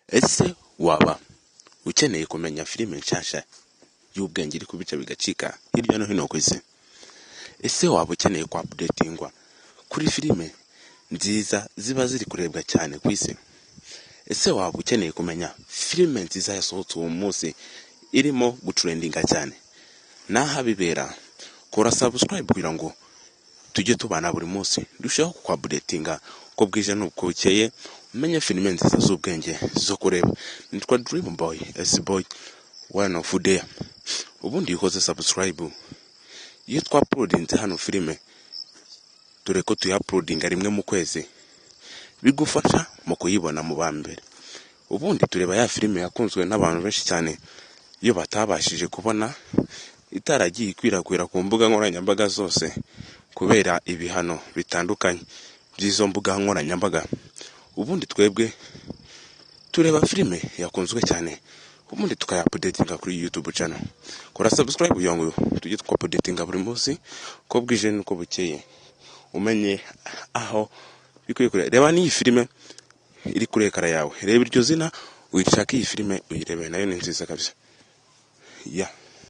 Ese waba ukeneye kumenya filime nshyashya y'ubwenge iri kubica bigacika hirya no hino ku isi? Ese waba ukeneye kwa updatingwa kuri filime nziza ziba ziri kurebwa cyane ku isi? Ese waba ukeneye kumenya filime nziza yasohotse uwo munsi irimo gutrendinga cyane? N'aho bibera, kora subscribe kugira ngo tujye tubana buri munsi, ndusheho kukwupdatinga uko bwije n'uko bukeye, umenye filime nziza z'ubwenge zo kureba. Nitwa Dream Boy S Boy one of there. Ubundi iyo ukoze subscribe, iyo twauploadinze hano filime, dore ko tuyauploadinga rimwe mu kwezi, bigufasha mu kuyibona mu ba mbere. Ubundi tureba ya filime yakunzwe n'abantu benshi cyane, iyo batabashije kubona, itaragiye ikwirakwira ku mbuga nkoranyambaga zose kubera ibihano bitandukanye by'izo mbuga nkoranyambaga. Ubundi twebwe tureba filime yakunzwe cyane, ubundi tukayaupdatinga kuri YouTube channel. Kora subscribe kugira ngo tujye twupdatinga buri munsi uko bwije n'uko bukeye, umenye aho bikwiye kureba. Reba n'iyi filime iri kuri écran yawe, reba iryo zina, uyishake iyi filime uyirebe, nayo ni nziza kabisa ya.